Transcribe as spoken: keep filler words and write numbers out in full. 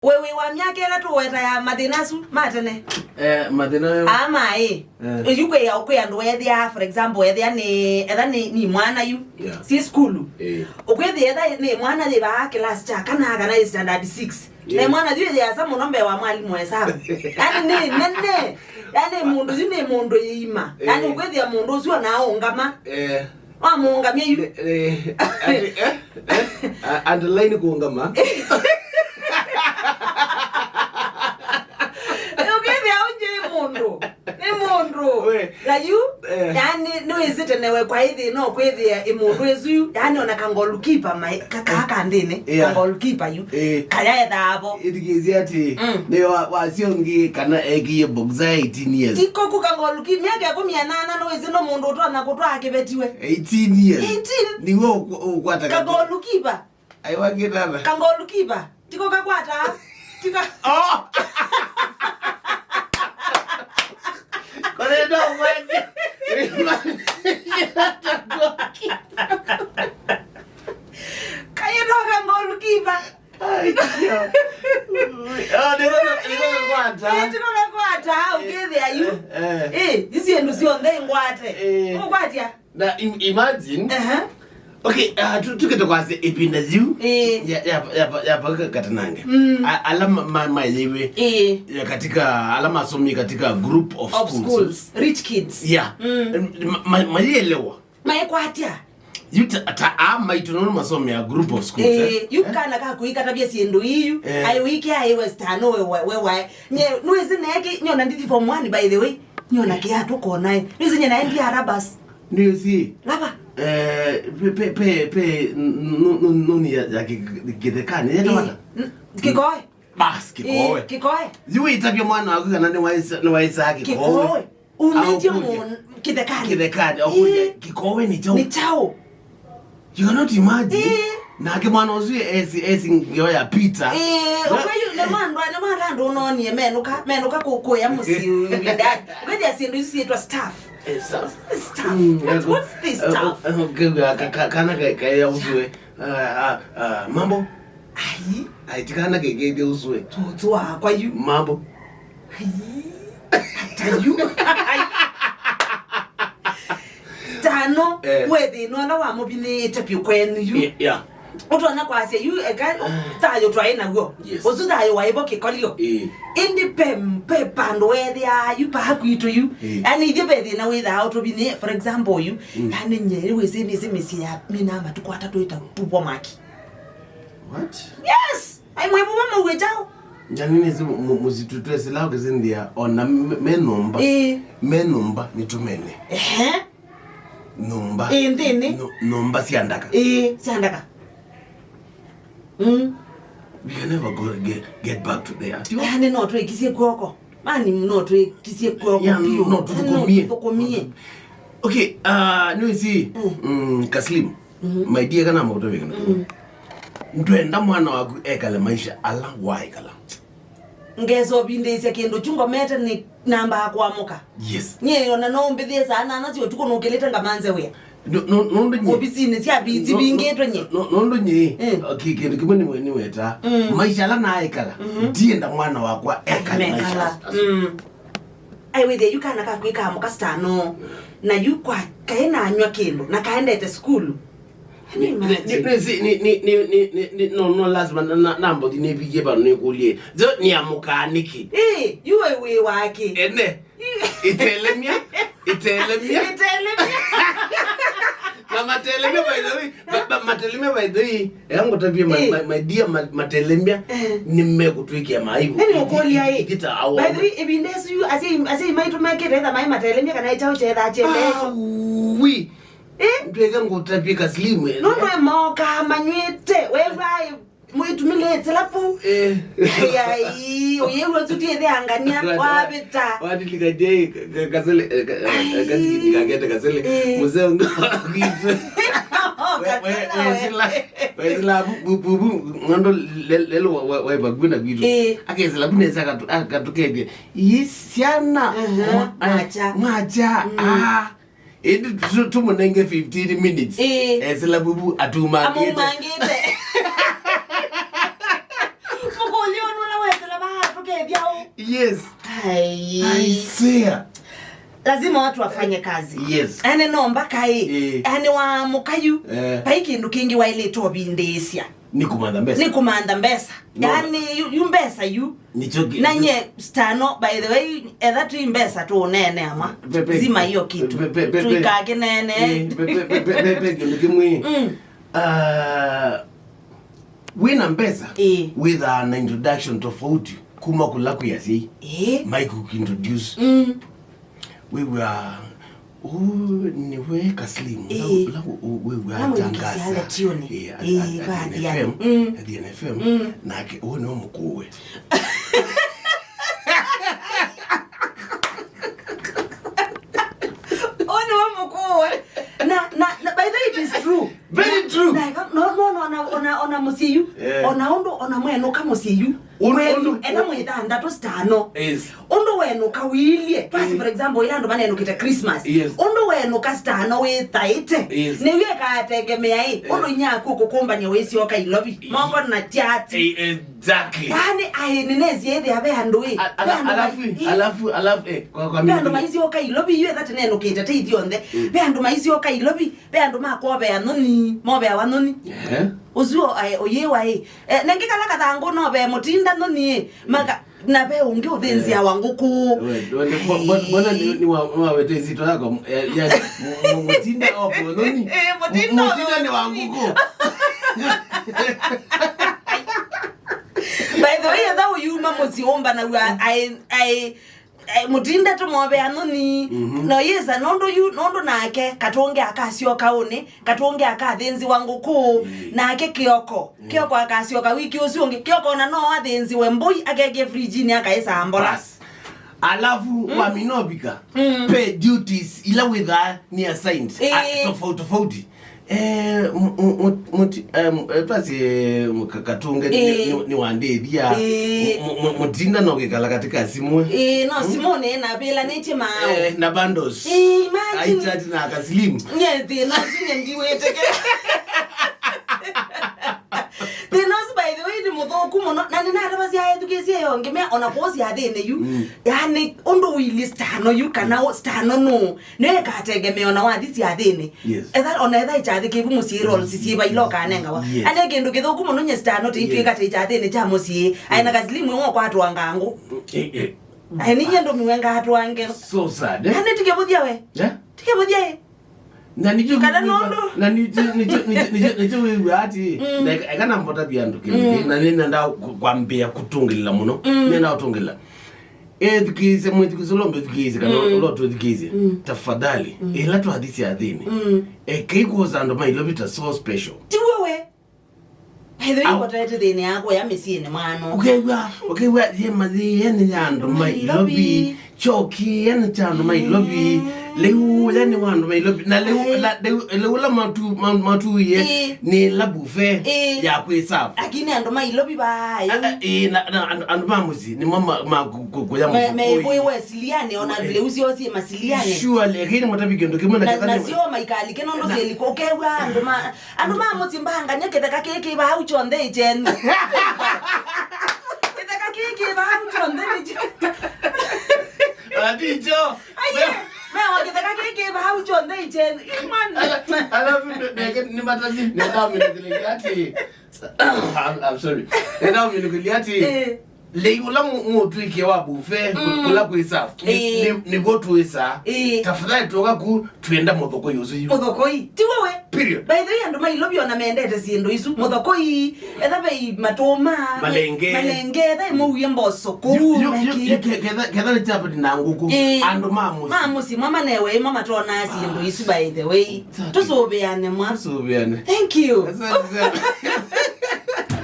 We wĩ wa myaka ĩla tũweta ya mathĩna asu ma tene? Eh, mathĩna yo. Aa maĩ. Eh. Yu kwĩ, kwĩ andũ wethĩa, for example, ethĩa nĩ, etha nĩ, nĩ mwana yu. Yeah. Si sukulu. Eh. Ũkwĩthĩa etha nĩ mwana yĩvaa class kya kana kana standard six. Na mwana yu yĩasa mũno mbee wa mwalimũ wa hesabu. Yani nĩ nene. Yani mũndũ yu nĩ mũndũ yĩima. Yani ũkwĩthĩa mũndũ ũsu ona aũngama. Eh. Wamũngamya yu. Eh, eh, ati, eh, eh, a-, underline kũngama. Ũkĩthĩa ũnjĩ mũndũ. Nĩ mũndũ. We. Na yu, eh, yani, nĩwĩsĩ tene we kwa ĩthĩ no kwĩthĩa ĩ mũndũ ĩsu yu, yani ona ka goalkeeper mai, ka, ka, ka nthĩnĩ, yeah, ka goalkeeper yu. Eh. Kayaethaa vo. Ĩthikĩĩsye atĩ, mm, nĩ wa, wasyo ngĩ kana ekie box ya eighteen years. Tiko ku ka goalkeeper, myaka ĩkũmi na ĩnana nĩwĩsĩ no mũndũ ũtonya kũtwaa kĩveti we. Eighteen years. Eighteen. Nĩwe ũkwa-, ũkwata ka goalkeeper. Aiwa kĩtata. Ka goalkeeper. Tiko kakwata. Tika. Oh! Kore ndo mwende. Kaĩ no ka goalkeeper. Ai, yo. Oh, nĩko, nĩko kakwata. Eh, tiko kakwata, ũkĩthĩa yu. Eh, eh. Eh, isi ĩndũ syonthe ngwate. Eh. Ũkwatya? Na im-, imagine. Aha. Okay, uh, tu-, tukĩte kwasya ĩvinda yu. Eh. Ya, ya, ya, ya, ya katanange. Mm. A-, ala ma-, ma-, mayĩwe. Eh. Ya katika, ala masomie katika group of schools. Of schools. Rich kids. Yeah. Mm. Ma-, ma-, mayĩelewa. Maĩkwatya. Yu ta, ta a maitũ nũndũ masomea group of schools, eh? Eh, yu kana ka kũikatavya syĩndũ iyu, eh, ai wike ai westano we, we, we, wae. Nye, nũĩsĩ neke, nyona ndithi form one, by the way. Nyona kĩatũ konae. Nũĩsĩ nye naendie Arabas. Nĩũsĩ. Lava. Eh, pe, pe, pe, pe, n-, n-, n-, nũni ya, ya kĩ-, kĩthekani, ya, eh, tawata? N-, kĩkoe. Bas, kĩkoe. Eh, kĩkoe. Yu wĩtavya mwana waku kana nĩwaĩsa, nĩwaĩsaa kĩkoe. Kĩkoe. Umĩtye. Akũkũlya. Mũn-, kĩthekanĩ. Kĩthekanĩ, akũlya, ĩĩ, kĩkowe nĩ kyaũ? Nĩ kyaũ? You cannot imagine. Ĩĩ. Nake mwana ũsu esi, esi ngewa ya Peter. Ĩĩ, na ũkwĩyu, nĩ mandũ, nĩ mandũ andũ ũnonie menũka, menũka kũ-, kũya mũsyĩ windani. Ũkwĩthĩa syĩndũ isu syĩtwa stuff. Eh, stuff. What's this stuff? Mm, what's this stuff? Eh, eh, eh, ka-, ka-, kana ka-, kaĩa ũsue. Ah, ah, ah, mambo? Ai. Ai, tikana kekethia ũsue. Tũtũ wakwa yu. Mambo? Ai. Ata yu. Ai. Tano, eh, we thĩna ũla wamũvinĩĩte vyũ kwenyu yu. Ye-, yeah. Ũtonya kwasya yu, eka, ah, thayũ twaĩ naw'o. Yes. Ũsu thayũ waĩ vo kĩkolyo. Eh. Ĩndĩ pe, pe pandũ weethĩaa yu paa kwitũ yu. Eh. Yani, ithyĩ ve thĩna wĩthaa ũtũvinĩe, for example, yu. Mm. Yani, nye, wĩsĩ nĩsĩ mĩsyĩ ya mina matukũ atatũ ĩtavuvwa mwaki. What? Yes! Ai, mwĩvuvwa mauwe kyaũ? Yani, nĩsĩ mu-, mu-, mũsitũ twesĩla ũkĩsĩnthĩa, ona me, me nyũmba. Ĩĩ. Me nyũmba, nĩtũmene. Ehe. Nyũmba. Ĩĩ, nthĩnĩ. Nũ-, nyũmba sya ndaka. Ĩĩ, sya ndaka. Mm. We can never go get, get back to there. Ati, yani, no twĩkisye kw'oko. Mani, no twĩkisye kw'oko, yeah, biũ. No tũthũkũmie. No tũthũkũmie. Okay, uh, nĩwĩsĩ, mm, mm, Kaslim, mhm, my dear, kana maũtavya kana. Mm. Ndwenda mwana waku ekale maisha ala waekala. Ngesa ũvindĩĩsya kĩndũ kyu ngomete nĩ nambaa kũamũka. Yes. Nyie ona no ũmbĩthĩe saa nana sya ũtukũ nũkĩlĩte ngamanze wĩa. No, no, nũndũ nyie. Ovisinĩ sya viti vingĩtwe nyie. No, nũndũ nyie, eh, ki-, kĩndũ kĩmwe nĩwe-, nĩwetaa. Mm. Maisha ala naaĩkala, mhm, ndienda mwana wakwa ekale maisha asu. Mm. Ai, wĩthĩa yu kana kakwĩkaa mũka star no. Na yu kwa kaĩ nanywa kĩndũ, na kaendete sukulu. Can you imagine? Nĩ, nĩ, nĩ, no, no, lazima na, na, nambothi nĩvikie vandũ nĩkũlye. Nzeo nĩamũkaa nĩkĩ? Ĩ, yu we wĩ wake. Ene. Itelemya, itelemya. Itelemya. Na matelemya, by the way, ma-, ma-, matelemya, by the way, eka ngũtavye, my, eh, my, my dear, ma-, matelemya, eh, nĩmekũtwĩkĩa maaibu. Nĩ ũkũlya ĩ. By the way, ĩvinda ĩsu yu, asyai, asyai maitũ mekĩte etha maĩ matelemya kana ĩkyaũ kyethaa kyendete. Awi. Eh? Ndwĩka ngũtavye Kaslim, eh. Nũndũ emokaa manyw'ĩte, wew'aa mwĩtumĩlĩte silapu. Eh. Ai, ũyĩw'a ũsu tiĩthĩangania, wavĩta. Wandilika jei, ka-, ka-, kasele, eh, ka-, eh, ai, kasele, kakete kasele. Eh. Mzee unga kwitũ. We, we, kasele we, we. Sila, we, sila, bu, bu, bu, bu, ng'ondo le-, lelo wa, wa, wa, vakuĩ na kwitũ. Eh. Akesila, bu nesa akatu-, akatukethie. Ii syana. Aha, mwa-, eh, mwacha. Mwacha. Mm. Ah. Ĩndĩ tu-, tũmũnenge fifteen minutes. Ĩĩ. Esĩla vuvu atumangĩte. Amumangĩte. Mũkũlyo nũla Yes. Ai. I swear. Lazima watu wafanye kazi. Yes. Yaani no mpaka ĩ. Eh. Yaani wa mũkayu. Eh. Pai kĩndũ kĩngĩ waĩlĩte ũvindĩĩsya. Nĩ kũmantha mbesa. Nĩ kũmantha mbesa. No. Yaani yu, yu mbesa yu. Nĩkyo kĩ- Na nye stano, by the way, etha twi mbesa tũũneene ama. Pepe. Zima hiyo kitu. Pepe, pepe. Tuikake nene. Eh, pepe, pepe, pepe, kĩndũ kĩmwe. Mm. Ah, wĩna mbesa, ĩĩ, wĩthaa na introduction tofauti kuma kũla kwĩ asyai. Ĩĩ. Maikũintroduce. Mm. Wĩw'a, "Ũũ nĩwe Kaslim." Ĩĩ. Ũla, ũla wĩw'a. Namũthikĩĩsya atangaza. Ĩĩ, at, ĩĩ, at, at Athiani. Athiani F M. Mm. Athiani F M. Mm. Nake, "Ũũ nĩwe mũkũũwe." Ũũ nĩwe mũkũũwe. Na, na, na, by the way, it is true. Very true. Na, na, no, no, no, ona, ona, ona mũsyĩ yu. Yeah. Ona ũndũ, ona mwenũka mũsyĩ yu. Ũndũ, kwenyu, ũndũ, ena mwĩ thanthatũ stano. Yes. Ũndũ wenũka ũilye. Twasi, mm, for example, ila andũ manenũkĩte Christmas. Yes. Ũndũ wenũka stano wĩthaĩte. Yes. Nĩw'o ĩkategemea ĩ. Yeah. Ũndũ inya yaku kũkũmbany'a wĩsyoka Ilovi. Yes. Moko na tiati. Eh, exactly. Yaani, ai, nĩnesie ĩthĩa ve andũ ĩ. A-, ala-, ve andũ alafu, ma-, ĩ. Alafu, alafu, eh, kwa, kwa ve andũ mimi maisyoka Ilovi, yu etha tĩnenũkĩte tĩ ithyonthe. Mm. Ve andũ maisyoka Ilovi, ve andũ makovea nthoni, moveawa nthoni. Ehe. Ũsu o-, aĩ, ũyĩwa ĩ. Eh, nengĩ kala kathangũ no ve mũtinda nthoni ĩ. Maka, na ve ũngĩ ũthĩnzĩawa ngũkũ. Eh. We, we, bo-, bo-, mbona ni, ni wa, ni wawete nzito yako? Eh, ya, mu-, mu-, mũtinda o nthoni. Eh, mũtinda o nthoni. Mũtinda ni wa ngũkũ. By the way, etha ũyuma mũsyĩ ũmbanaw'a, aĩ, aĩ, eh, mũtinda tũmovea nthoni. Mhm. No yĩsa, nũndũ yu, nũndũ nake, katũngĩ akasyoka ũnĩ, katũngĩ akathĩnzĩwa ngũkũ, mm, nake kĩoko. Mm. Kĩoko akasyoka wiki ũsu ũngĩ, kĩoko ona no athĩnzĩwe mbũi, akeke fridge-inĩ, akaĩsa mbola. Bas. Alafu, mm, wamina ũvika, mm, pay duties ila wĩthaa nĩ assigned. Ĩĩ. A, tofauti, tofauti. Eh, mu-, mu-, mu-, muti-, em, eh, twasi, eh, mu-, ka-, katũngĩ nĩ, ĩĩ, nĩ, nĩ wandĩthya. Ĩĩ. Mu-, mu-, mu-, mũtinda no kĩkala katika simũ. Ĩĩ, no, mm, simũ nĩ na vĩlanĩtye mao. Eh, na bundles. Ĩĩ, imagine. Aitati na Kaslim. Nye thĩna ũsu nye ndiwĩtĩkĩla. Thĩna ũsu, by the way, nĩ mũthũku mũno. Na nĩnatavasya ethukĩĩsye yo ngĩmea ona kũũ syathĩnĩ yu. Mm. Yaani, ũndũ ũilyĩ stano yu, kana, mm, ũ-, stano nũ. Nĩyo ĩkategemea ona wathi syathĩnĩ. Yes. Etha, ona etha ĩkyathĩ kĩvu mũsyĩ, rolls syĩ vaila ũkanengawa. Yes. Ane kĩndũ kĩthũku mũno nye stano tĩitwĩka, yes, tĩ kyathĩnĩ kya mũsyĩ. Aĩ na, mm, Kaslim ĩwe ũkwatwa ngangũ. Eh, eh. Aĩ ninyie ndũmiwe ngatwange. So sad, eh? Ane tikĩvũthya we. Eh? Tikĩvũthya ĩ. Na nĩkyo kana wĩw'a-, nũndũ na nĩkyo, nĩkyo, nĩkyo, nĩkyo, nĩkyo wĩw'a ati, mm, na eka, eka na mbota bia andũ kĩndũ, mm, kĩ, na nĩnenda ku-, kwambĩa kũtũngĩlĩla mũno. Mm. Nĩnenda ũtũngĩlĩla. Ethukĩĩsye, mwĩthukĩĩsye, ũla ũmbĩthukĩĩsye, kana, mm, ũla ũtũthukĩĩsye. Mm. Tafadhali, mm, ĩla twathi syathĩnĩ, mm, ekei kwosa andũ ma Ilovi ta so special. Ti we we. Ethĩwa au- ikotaete thĩnĩ yakwa ya mĩsyĩnĩ mwano. Ũkew'a, ũkew'a, ye mathĩĩe nĩ ya andũ ma Ilovi. Ilovi. Kyokie nĩ kya andũ ma Ilovi. Mm. Lĩu ũya nĩ wa andũ ma Ilovi. Na lĩu, eh, na lĩu, lĩu ũla matu-, ma-, matuie, eh, nĩ labu fe, eh, ya kwĩsavu. Lakini andũ ma Ilovi va, eh. Ah, ah, ĩĩ, na, na andũ, andũ ma mũsyĩ, nĩmo ma, ma ku-, ku-, kũya me, mũsyĩ. Me, ũyũ. Wĩ wesiliane, ona, eh, lĩu syosie masiliane. Surely, lakini mũtavi kĩndũ kĩmwe na, na kethani, nasyo maikalike nũndũ na syĩliko. Ũkew'a andũ ma, andũ ma mũsyĩ mbangany'a kĩtheka kĩĩ kĩ vau kyonthe ĩ kyenyu. Kĩtheka kĩĩ kĩ vau kyonthe nĩ kyenyu. Ati kyo. Aiye, mewa kĩtheka kĩĩ kĩ vau kyonthe ĩ kyenyu. Ĩ mwana. Ala-, alafu ne-, neke nĩ matani, nenda minukile ati. I'm, I'm sorry. Nenda minukile ati. Eh. Lei ũla mũ-, mũtwĩkie wa buffet, mm, kũla kwĩ serve, nĩ, ĩĩ, nĩ, nĩguo twĩsaa. Ĩĩ. Tafadhali twoka ku, twenda mũthokoi ũsu yu. Mũthokoi, ti we we. Period. By the way, andũ ma Ilovi ona mendete syĩndũ isu. Mũthokoi, etha vei matũma, malenge. Malenge, etha ĩmũwie mboso kũu, yu, yu, yu, meki. Yu, ke-, ketha, ketha nĩ chapati na ngũkũ. Ĩĩ. Andũ ma mũsyĩ. Ma mũsyĩ, mwa manewe, ĩma matonaa syĩndũ isu, by the way. Exactly. Tũsũvĩane mwa. Tũsũvĩane. Thank you. Asante sana.